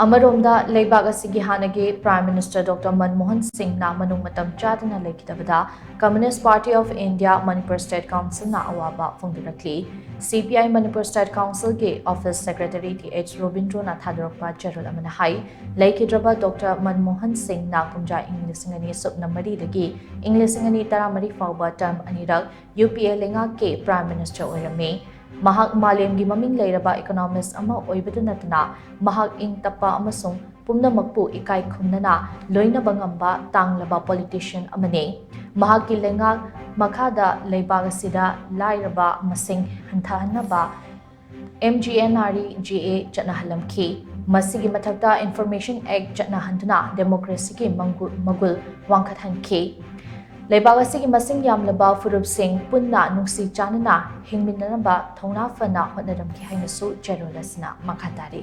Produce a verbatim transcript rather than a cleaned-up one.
ꯑꯃꯔꯣꯝꯗ, ꯂꯩꯕꯥꯛ ꯑꯁꯤꯒꯤ ꯍꯥꯟꯅꯒꯤ Prime Minister Doctor ꯃꯟꯃꯣꯍꯟ ꯁꯤꯡꯅ ꯃꯅꯨꯡ ꯃꯇꯝ ꯆꯥꯗꯅ ꯂꯩꯈꯤꯗꯕꯗ Communist Party of India Manipur State Councilꯅ ꯑꯋꯥꯕ ꯐꯣꯡꯗꯣꯔꯛꯂꯤ꯫ C P I Manipur State Councilꯒꯤ Office Secretary T H ꯔꯣꯕꯤꯟꯗ꯭ꯔꯣꯅ ꯊꯥꯗꯣꯔꯛꯄ ꯆꯦꯔꯣꯜ ꯑꯃꯅ ꯍꯥꯏ, ꯂꯩꯈꯤꯗ꯭ꯔꯕ ꯗꯣꯛꯇꯔ ꯃꯟꯃꯣꯍꯟ ꯁꯤꯡꯅ ꯀꯨꯝꯖꯥ ꯏꯪ ꯂꯤꯁꯤꯡ ꯑꯅꯤ ꯁꯨꯞꯅ ꯃꯔꯤꯗꯒꯤ ꯏꯪ ꯂꯤꯁꯤꯡ ꯑꯅꯤ ꯇꯔꯥꯃꯔꯤ ꯐꯥꯎꯕ term ꯑꯅꯤꯔꯛ U P A ꯂꯩꯉꯥꯛꯀꯤ Prime Minister ꯑꯣꯏꯔꯝꯃꯤ꯫ ꯃꯍꯥꯛ ꯃꯥꯂꯦꯝꯒꯤ ꯃꯃꯤꯡ ꯂꯩꯔꯕ economist ꯑꯃ ꯑꯣꯏꯕꯇ ꯅꯠꯇꯅ, ꯃꯍꯥꯛ ꯏꯪ ꯇꯞꯄ ꯑꯃꯁꯨꯡ ꯄꯨꯝꯅꯃꯛꯄꯨ ꯏꯀꯥꯏ ꯈꯨꯝꯅꯅ ꯂꯣꯏꯅꯕ ꯉꯝꯕ ꯇꯥꯡꯂꯕ politician ꯑꯃꯅꯤ꯫ ꯃꯍꯥꯛꯀꯤ ꯂꯩꯉꯥꯛ ꯃꯈꯥꯗ ꯂꯩꯕꯥꯛ ꯑꯁꯤꯗ ꯂꯥꯏꯔꯕ ꯃꯁꯤꯡ ꯍꯟꯊꯍꯟꯅꯕ M G N R E G A ꯆꯠꯅꯍꯜꯂꯝꯈꯤ꯫ ꯃꯁꯤꯒꯤ ꯃꯊꯛꯇ Information Act ꯆꯠꯅꯍꯟꯗꯨꯅ democracyꯒꯤ ꯃꯪꯒꯨ-, ꯃꯒꯨꯜ ꯋꯥꯡꯈꯠꯍꯟꯈꯤ꯫ ꯂꯩꯕꯥꯛ ꯑꯁꯤꯒꯤ ꯃꯁꯤꯡ ꯌꯥꯝꯂꯕ ꯐꯨꯔꯨꯞꯁꯤꯡ ꯄꯨꯟꯅ ꯅꯨꯡꯁꯤ ꯆꯥꯟꯅꯅ ꯍꯤꯡꯃꯤꯟꯅꯅꯕ ꯊꯧꯅꯥ ꯐꯅ ꯍꯣꯠꯅꯔꯝꯈꯤ ꯍꯥꯏꯅꯁꯨ ꯆꯦꯔꯣꯜ ꯑꯁꯤꯅ ꯃꯈꯥ ꯇꯥꯔꯤ꯫